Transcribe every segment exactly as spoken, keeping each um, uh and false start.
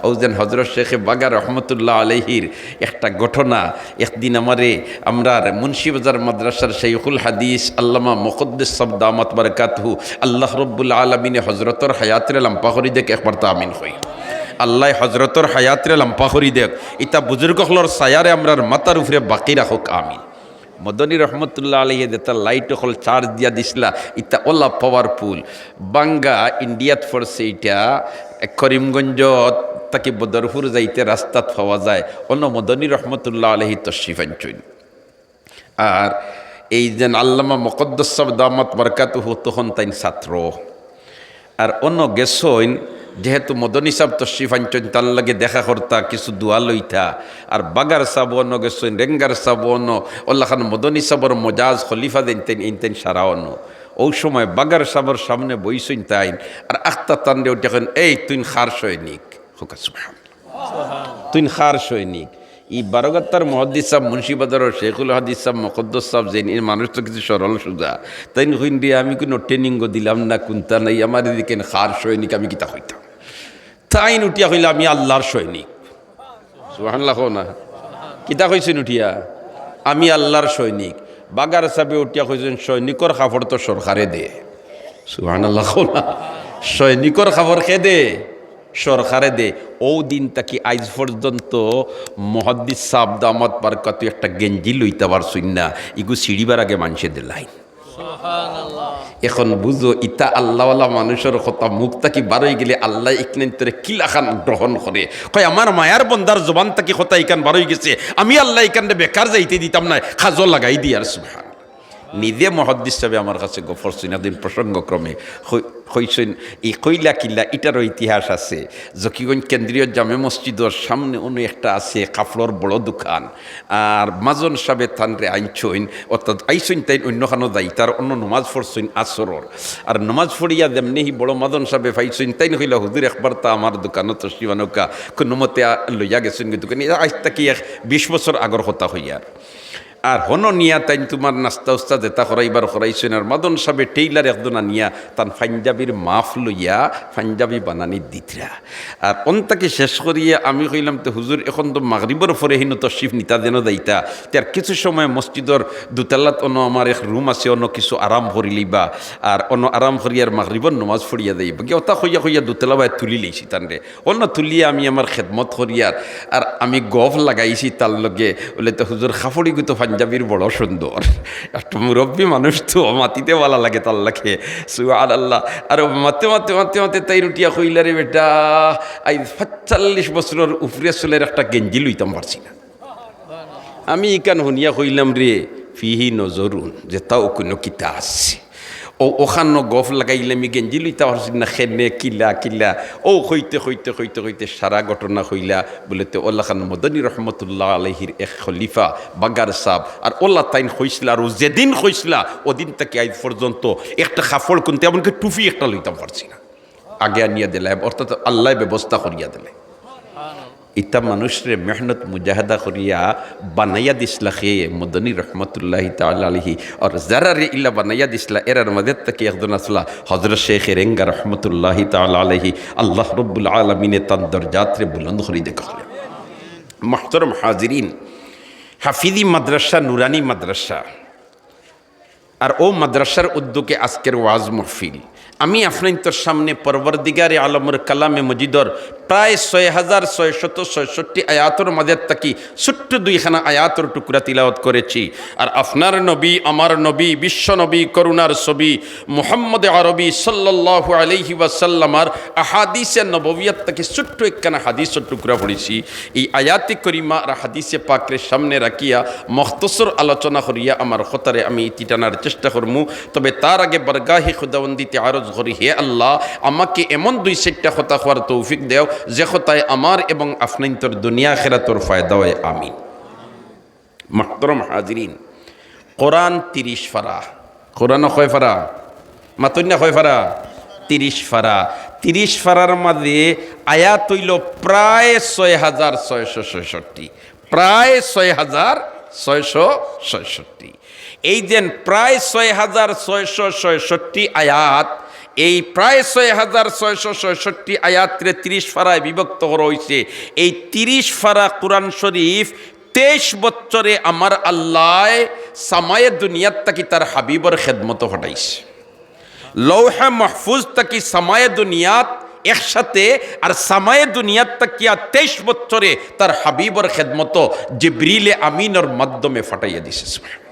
অউ যেন হজরত শেখে বাগা রহমতুল্লাহ আলাইহির একটা ঘটনা। একদিন আমারে, আমরার মুন্সিবাজার মাদ্রাসার শেখুল হাদিস আল্লামা মুকদ্দস সাব দামাত বারাকাতুহু, আল্লাহ রব্বুল আলামিনে হজরতর হায়াতরে লাম্বা করি দেউক, একবার তো আমিন কই। আল্লায় হজরতর হায়াতরে লাম্বা করি দেউক, ইতা বুজুর্গ অকলর ছায়ারে আমরার মাথার উপরে বাকি রাখউক, আমিন। মদনী রহমতুল্লাহ আলাইহি যেতা light অকল charge দিয়া দিছলা, ইতা অলা powerful। বাঙ্গা ইন্ডিয়াত পড়ছে ইটা, করিমগঞ্জ থাকি বদরপুর যাইতে রাস্তাত পাওয়া যায়। অনো মদনী রহমতুল্লাহ আলাইহি তশরিফ আনছইন। আর এই যেন আল্লামা মুকদ্দস সাব দামাত বারাকাতুহু তখন তাইন ছাত্র। আর অনো গেছইন, যেহেতু মদনী সাব তশরিফ আনছইন, তান লগে দেখা করতা, কিছু দোয়া লইতা। আর বাগার সাব অনো গেছইন, রেঙ্গার সাব অনো, অলাখান মদনী সাবর মজাজ খলিফা যেইন তাইন, এইন তাইন সারা অনো। অউ সময় বাগার সাবর সামনে বইছইন তাইন, আর আখতা তানরে উঠিয়া কইন, "এই তুইন কার সৈনিক?" কউক্কা সুবহানাল্লাহ। "তুইন কার সৈনিক?" ই বারোগাত্তার মুহাদ্দিস সাব, মুন্সিবাজারর শেখুল হাদিস সাব, মুকদ্দস সাব যেইন, ই মানুষ তো কিছু সরল সুজা। তাইন কইন, "রে, আমি কুনু training দিলাম না, কুন্তা নাই, আমারে জিকাইন কার সৈনিক, আমি কিতা কইতাম?" তাইন উঠিয়া কইলা, "আমি আল্লার সৈনিক।" সুবহানাল্লাহ কও না। কিতা কইছইন উঠিয়া? "আমি আল্লার সৈনিক।" বাগার সাবে উঠিয়া কইছইন, "সৈনিকর কাপড় তো সরকারে দে।" সুবহানাল্লাহ কও না। সৈনিকর কাপড় কে দে? সরকারে দে। অউ দিন থাকি আইজ পর্যন্ত মুহাদ্দিস সাব দামাত বারাকাতু একটা গেঞ্জি লইতা পারছইন না, ইগু ছিড়িবার আগে মানষে দিলাইন। সুবহানাল্লাহ। এখন বুঝো, ইতা আল্লাওয়ালা মানুষর কথা মুখ থাকি বারই গেলে আল্লায় ইখানতরে কিলাখান গ্রহণ করে। কয়, "আমার মায়ার বন্দার জবান থাকি কথা ইখান বারই গেছে, আমি আল্লায় ইখানরে বেকার যাইতে দিতাম নায়, কাজো লাগাই দিয়ার।" সুবহানাল্লাহ। নিজে মুহাদ্দিস সাবে আমার কাছে গফ করছইন, একদিন প্রসঙ্গক্রমে কই-, কইছইন, ই কইলা কিলা, ইটারও ইতিহাস আছে। জকিগঞ্জ কেন্দ্রীয় জামে মসজিদর সামনে অনো একটা আছে কাপড়র বড় দোকান। আর মাজন সাবে তানরে আনছইন, অর্থাৎ আইছইন তাইন অন্যখানো যাইতার, অনো নমাজ পড়ছইন আসরর। আর নমাজ পড়িয়া যেমনে হি বড় মাজন সাবে পাইছইন, তাইন কইলা, "হুজুর, একবার তা আমার দোকানো তশরিফ আনউক্কা।" কুনুমতে আ-, লইয়া গেছইন গি দোকানে। আইজ থাকি এক বিশ বছর আগর কথা কইয়ার। আর হনো নিয়া তাইন তুমার নাস্তা উস্তা যেতা করাইবার করাইছইন, আর মাজন সাবে টেইলার একজন আনিয়া তান পাঞ্জাবির মাপ লইয়া পাঞ্জাবি বানানি দিতরা। আর অন থাকি শেষ করিয়া আমি কইলাম, "তে হুজুর, এখন তো মাগরিবর পরে হিনো তশরিফ নিতা যেন যাইতা, তে আর কিছু সময় মসজিদর দুতলাত অনো আমার এক room আছে, অনো কিছু আরাম করিলিবা, আর অনো আরাম করিয়ার মাগরিবর নমাজ পড়িয়া যাইবা।" গিয়া অতা কইয়া কইয়া দুতলা বায় তুলি লইছি তানরে। অনো তুলিয়া আমি আমার খেদমত করিয়ার, আর আমি গফ লাগাইছি তার লগে, বলে, "তে হুজুর, কাপড়গু তো পাঞ্জাবির বড় সুন্দর।" একটা মুরব্বি মানুষ তো, মাতিতে ভালা লাগে তার লগে। সুবহানাল্লাহ। আর মাতে মাতে মাতে মাতে তাইন উঠিয়া কইলা, "রে বেটা, আইজ পাঁচচল্লিশ বছরর উপরে চুলের একটা গেঞ্জি লইতাম পারছি না।" আমি ইখান হুনিয়া কইলাম, "রে, ফিহি নজরুন, যেতাও কুনু কিতা আছে।" অউ অখানো গফ লাগাইলে আমি গেঞ্জি লইতা পারছি না, কেনে কিলা কিলা। অউ কইতে কইতে কইতে কইতে সারা ঘটনা কইলা। বলে, "তে অলাখান মদনী রহমতুল্লাহ আলাইহির এক খলিফা বাগার সাব, আর অলা তাইন কইছলা, আর অউ যেদিন কইছলা, অদিন থাকি আইজ পর্যন্ত একটা কাপড় কুনতে, এমনকি টুপি একটা লইতাম পারছি না।" আগে আনিয়া দিলা, অর্থাৎ আল্লায় ব্যবস্থা করিয়া দিলা। ইতা মানুষরে মেহনত মুজাহাদা করিয়া বানাইয়া দিছলা কে? মদনী রহমতুল্লাহি তাআলা আলাইহি। আর যারারে ইলা বানাইয়া দিছলা, এরার মাঝে থাকি একজন আছলা হজরত শেখ রেঙ্গা রহমতুল্লাহি তাআলা আলাইহি। আল্লাহ রব্বুল আলামিনে তান দরজাতরে বুলন্দ করি দেউক্কা। মুহতারাম হাজিরিন, হাফিজি মাদ্রাসা, নুরানি মাদ্রাসা, আর অউ মাদ্রাসার উদ্যোগে আজকের ওয়াজ মাহফিল। আমি আফনাইন্তর সামনে পরওয়ারদিগারে আলমর কালামে মজিদর প্রায় ছয় হাজার ছয়শত ছয়ষট্টি আয়াতর মাঝে থাকি ছোট্ট দুইখানা আয়াতর টুকরা তিলাওয়াত করেছি। আর আপনার নবী, আমার নবী, বিশ্ব নবী, করুণার ছবি, মুহাম্মদে আরবি সাল্লাল্লাহু আলাইহি ওয়াসাল্লামর আহাদিসে নববিয়াত থাকি ছোট্ট একখানা হাদিসর টুকরা পড়ছি। এই আয়াতে করিমা আর হাদিসে পাকরে সামনে রাখিয়া মখতসর আলোচনা করিয়া আমার কথারে আমি ইতি টানার চেষ্টা করমু। তবে তার আগে বারগাহে খুদাবন্দিতে আরজ করি, হে আল্লাহ, আমাকে এমন দুই চাইরটা কথা কওয়ার তৌফিক দেও, যে কথায় আমার এবং আফনাইন্তর দুনিয়া আখেরাতর ফায়দা অয়। আমিন। মুহতারাম হাজিরিন, কোরআন তিরিশ পারা। কোরআন কয় পারা? মাতইন না, কয় পারা? তিরিশ পারা। তিরিশ পারার মাঝে আয়াত অইলো প্রায় ছয় হাজার ছয়শো ছয়ষট্টি। প্রায় ছয় হাজার ছয়শো ছয়ষট্টি। এই যেন প্রায় ছয় হাজার ছয়শো ছয়ষট্টি আয়াত, এই প্রায় ছয় হাজার ছয়শো ছয়ষট্টি আয়াতরে তিরিশ ফারায় বিভক্ত করা অইছে। এই তিরিশ ফারা কোরআন শরীফ তেইশ বছরে আমার আল্লায় সামায়ে দুনিয়াত থাকি তার হাবিবর খেদমতো ফাটাইছে। লৌহে মাহফুজ থাকি সামায়ে দুনিয়াত একসাথে, আর সামায়ে দুনিয়াত থাকিয়া তেইশ বছরে তার হাবিবর খেদমতো জিবরিলে আমিনর মাধ্যমে ফাটাইয়া দিছে। সুবহান।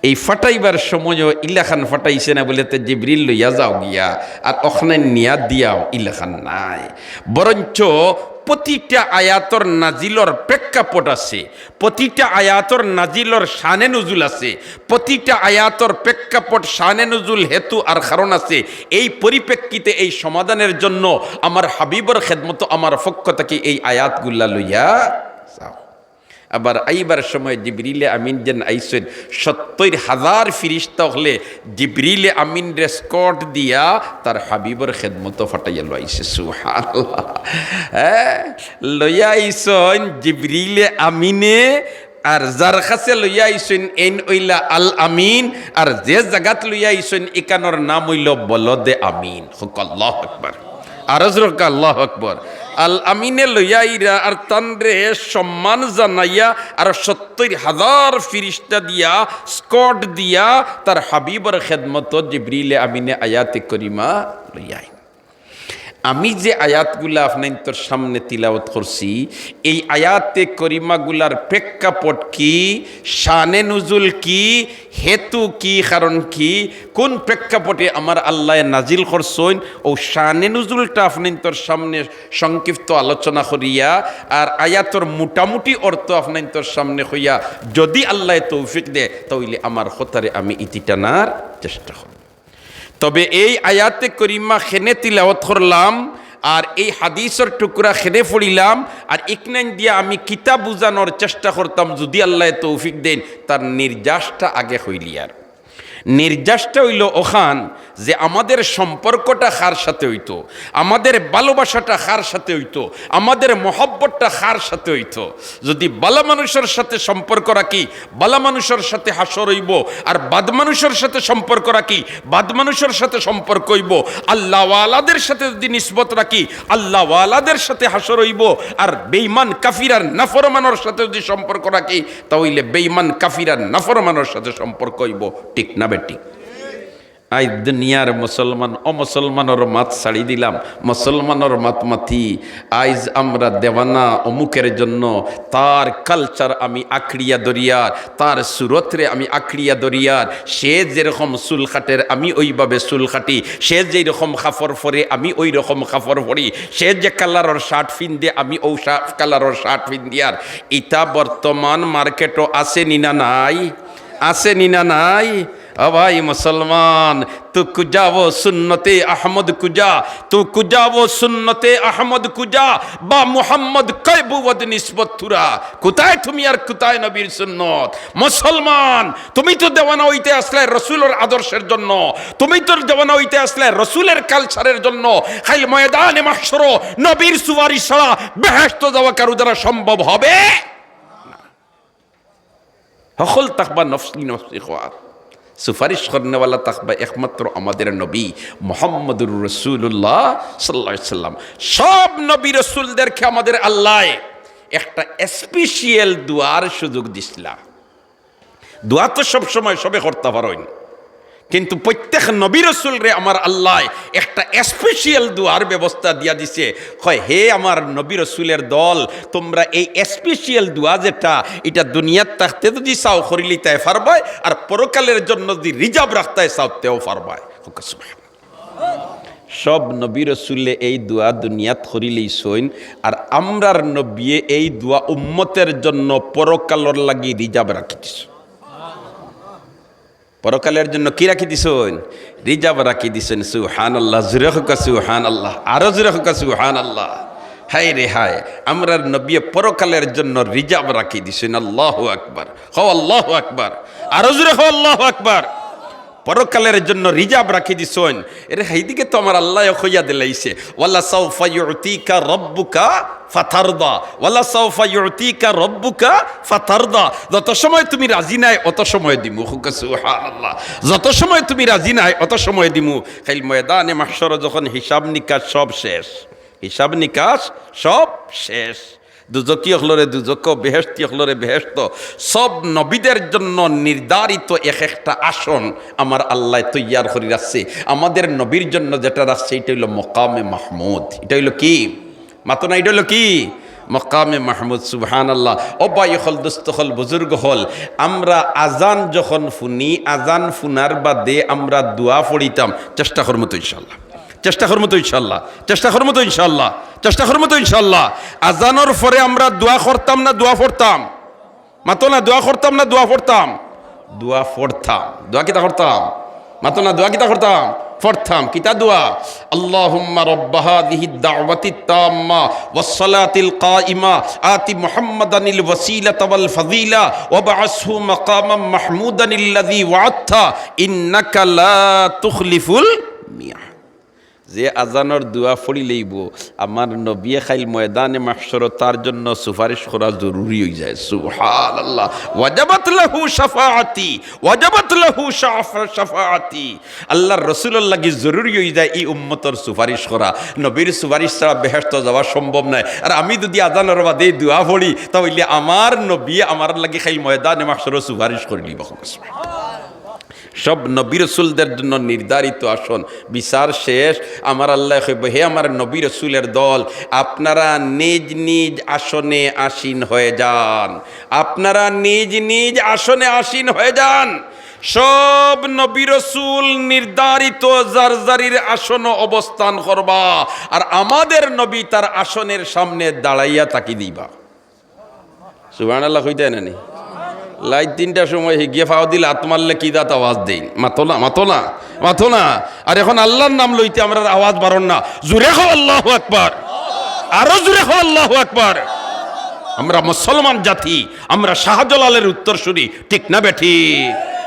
এই ফাটাইবার সময়ও ইলাখান ফাটাইছে না বলে, "তে জিবরিল লইয়া যাও গিয়া, আর অখনে নিয়া দিয়াও", ইলাখান নাই। বরঞ্চ প্রতিটা আয়াতর নাজিলর প্রেক্ষাপট আছে, প্রতিটা আয়াতর নাজিলর শানে নুজুল আছে, প্রতিটা আয়াতর প্রেক্ষাপট, শানে নুজুল, হেতু আর কারণ আছে। এই পরিপ্রেক্ষিতে এই সমাধানের জন্য আমার হাবিবর খেদমতো আমার পক্ষ থাকি এই আয়াতগুলা লইয়া যাও। আবার আইবার সময় জিবরিলে আমিন যেন আইছইন, সত্তইর হাজার ফিরিস্তা অকলে জিবরিলে আমিনরে স্কট দিয়া তার হাবিবর খেদমতো ফাটাইয়া লইছে। সুবহানাল্লাহ। হ্যাঁ, লইয়া আইছইন জিবরিলে আমিনে, আর যার কাছে লইয়া আইছইন এইন অইলা আল আমিন, আর যে জাগাত লইয়া আইছইন ইকানোর নাম অইলো বলদে আমিন। কউক্কা আল্লাহু আকবার। আরো জোরে কউক্কা আল্লাহু আকবার। আল আমিনে লইয়া আইরা আর তানরে সম্মান জানাইয়া আর সত্তইর হাজার ফিরিস্তা দিয়া, স্কট দিয়া তার হাবিবর খেদমতো জিবরিলে আমিনে আয়াতে করিমা লইয়া আইন। আমি যে আয়াতগুলা আপনাইন্তর সামনে তিলাওয়াত করছি, এই আয়াতে করিমাগুলার প্রেক্ষাপট কি, শানে নুজুল কি, হেতু কি, কারণ কি, কোন প্রেক্ষাপটে আমার আল্লায় নাজিল করছইন, অউ শানে নুজুলটা আপনাইন্তর সামনে সংক্ষিপ্ত আলোচনা করিয়া আর আয়াতর মোটামুটি অর্থ আপনাইন্তর সামনে কইয়া যদি আল্লায় তৌফিক দে, তাইলে আমার কথারে আমি ইতি টানার চেষ্টা করমু। তবে এই আয়াতে করিমা কেনে তিলাওয়াত করলাম আর এই হাদিসর টুকরা কেনে পড়িলাম আর ইকনাইন দিয়া আমি কিতা বুঝানোর চেষ্টা করতাম, যদি আল্লায় তৌফিক দেইন, তার নির্যাসটা আগে কইলিয়ার। নির্যাসটা অইলো অখান যে আমাদের সম্পর্কটা কার সাথে অইতো, আমাদের ভালোবাসাটা কার সাথে অইতো, আমাদের মহব্বতটা কার সাথে অইতো। যদি ভালা মানুষর সাথে সম্পর্ক রাখি, ভালা মানুষর সাথে হাশর অইবো, আর বাদ মানুষর সাথে সম্পর্ক রাখি, বাদ মানুষর সাথে সম্পর্ক অইবো। আল্লাহওয়ালাদের সাথে যদি নিসবত রাখি, আল্লাহওয়ালাদের সাথে হাশর অইবো, আর বেঈমান কাফির আর নাফরমানর সাথে যদি সম্পর্ক রাখি, তাইলে বেঈমান কাফির আর নাফরমানর সাথে সম্পর্ক অইবো, ঠিক না বেঠিক? আইজ দুনিয়ার মুসলমান অমুসলমানর মাত ছাড়ি দিলাম, মুসলমানর মাত মাতি। আইজ আমরা দেওয়ানা অমুকের জন্য, তার কালচার আমি আঁকড়িয়া ধরিয়ার, তার সুরতরে আমি আঁকড়িয়া ধরিয়ার। সে যেরকম চুল কাটের আমি ওইভাবে চুল কাটি, সে যেই রকম কাপড় পরে আমি ওই রকম কাপড় পরি, সে যে কালারর শার্ট ফিন্দে আমি অউ শা-, কালারর শার্ট ফিন্দিয়ার। ইতা বর্তমান মার্কেটো আছে নি না নাই? আছে নি না নাই? ও ভাই মুসলমান, তু কুজা ও সুন্নতে আহমদ কুজা, তু কুজা ও সুন্নতে আহমদ কুজা, বা মুহাম্মদ কয় বুয়দ নিসবত থুরা? কোথায় তুমি আর কোথায় নবীর সুন্নত? মুসলমান, তুমি তো দেওয়ানা অইতে আছলায় রসুলর আদর্শের জন্য, তুমি তো দেওয়ানা অইতে আছলায় রসুলের কালচারের জন্য। কাইল ময়দানে মাহশরো নবীর সুপারিশ ছাড়া বেহেশতো যাওয়া কারো দ্বারা সম্ভব হবে? হকল থাকবা নফসি নফসি খোয়ার। সুপারিশ করনেওয়ালা থাকবা একমাত্র আমাদের নবী মুহাম্মদুর রাসূলুল্লাহ সাল্লাল্লাহু আলাইহি ওয়াসাল্লাম। সব নবী রাসূলদেরকে আমাদের আল্লায় একটা স্পেশাল দোয়ার সুযোগ দিছলা। দোয়া তো সব সময় সবে করতা পারইন, কিন্তু প্রত্যেক নবী রাসূলরে আমার আল্লায় একটা স্পেশাল দোয়ার ব্যবস্থা দিয়া দিছে। কয়, "হে আমার নবী রাসূলের দল, তোমরা এই স্পেশাল দোয়া যেটা, ইটা দুনিয়াত থাকতে যদি চাও করিলিতায় পারবায়, আর পরকালের জন্য যদি রিজার্ভ রাখতায় চাও তেও পারবায়।" কউক্কা সুবহানাল্লাহ। সব নবী রাসূলে এই দোয়া দুনিয়াত করিলিছইন, আর আমরার নবীয়ে এই দোয়া উম্মতের জন্য পরকালর লাগি রিজার্ভ রাখি দিছইন। পরকালের জন্য কি রাখি দিছইন? রিজার্ভ রাখি দিছইন। সুবহানাল্লাহ, জোরে কউক্কা সুবহানাল্লাহ, আরো জোরে কউক্কা সুবহানাল্লাহ। হায় রে হায়, আমরার নবীয়ে পরকালের জন্য রিজার্ভ রাখি দিছইন। আল্লাহু আকবার, কও আল্লাহু আকবার, আরো জোরে কও আল্লাহু আকবার। পরকালের জন্য রিজার্ভ রাখি দিছইন। এরে, হেইদিকে তো আমার আল্লায় কইয়া দিলাইছে, "ওয়ালা সাউফা ইউতিকা রব্বুকা ফাতারদা, ওয়ালা সাউফা ইউতিকা রব্বুকা ফাতারদা।" যত সময় তুমি রাজি নায়, অত সময় দিমু। কউক্কা সুবহানাল্লাহ। যত সময় তুমি রাজি নায়, অত সময় দিমু। কাইল ময়দানে মাহশরো যখন হিসাব নিকাশ সব শেষ, হিসাব নিকাশ সব শেষ, দুজকি অকলরে দুজক, বেহেশতি অকলরে বেহেশত, সব নবীদের জন্য নির্ধারিত এক একটা আসন আমার আল্লায় তৈয়ার করি রাখছে। আমাদের নবীর জন্য যেটা রাখছে, ইটা অইলো মকামে মাহমুদ। ইটা অইলো কি? মাতো না, ইটা অইলো কি? মকামে মাহমুদ। সুবহানাল্লাহ। ও ভাই অকল, দোস্ত অকল, বুজুর্গ অকল, আমরা আজান যখন হুনি, আজান হুনার বাদে আমরা দোয়া পড়িতাম, চেষ্টা করমু তো ইনশাআল্লাহ। চেষ্টা করমু তো ইনশাআল্লাহ, চেষ্টা করমু তো ইনশাআল্লাহ, চেষ্টা করমু তো ইনশাআল্লাহ। আজানর পরে আমরা দোয়া করতাম না দোয়া পড়তাম? মাতো না, দোয়া করতাম না দোয়া পড়তাম? দোয়া পড়তাম। দোয়া কিতা করতাম? মাতো না, দোয়া কিতা করতাম? পড়তাম। কিতা দোয়া? اللهم رب هذه الدعوة التامة والصلاة القائمة آت محمدا الوسيلة والفضيلة وابعثه مقاما محمودا الذي وعدته إنك لا تخلف الميعاد। যে আজানর দোয়া পড়িলাইবো, আমার নবীয়ে কাইল ময়দানে মাহশরো তার জন্য সুপারিশ করা জরুরি অইযায়। সুবহানাল্লাহ। ওয়াজাবাত লাহু শাফাআতি, ওয়াজাবাত লাহু শাফা-, শাফাআতি। আল্লার রসুলর লাগি জরুরি অইযায় ই উম্মতর সুপারিশ করা। নবীর সুপারিশ ছাড়া বেহেশত যাওয়া সম্ভব নায়। আর আমি যুদি আজানর বাদে দোয়া পড়ি, তা অইলে আমার নবীয়ে আমার লাগি কাইল ময়দানে মাহশরো সুপারিশ করিলিবা। সব নবী রসুলদের জন্য নির্ধারিত আসন। বিচার শেষ, আমার আল্লায় কইবো, "হে আমার নবী রসুলের দল, আপনারা নিজ নিজ আসনে আসীন হয়ে যান, আপনারা নিজ নিজ আসনে আসীন হয়ে যান।" সব নবী রসুল নির্ধারিত যার যারির আসন অবস্থান করবা, আর আমাদের নবী তার আসনের সামনে দাঁড়াইয়া তাকি দিবা। সুবহানাল্লাহ কইতায় না নি? রাইত তিনটার সময় হিগিয়ে ফাও দি লাত মারলে কি জাত আওয়াজ দেইন? মাতো না, মাতো না, মাতো না। আর এখন আল্লার নাম লইতে আমরার আওয়াজ বাড়র না। জুরে কও আল্লাহু আকবার, আরো জুরে কও আল্লাহু আকবার। আমরা মুসলমান জাতি, আমরা শাহজালালের উত্তরসূরি, ঠিক না বেঠিক?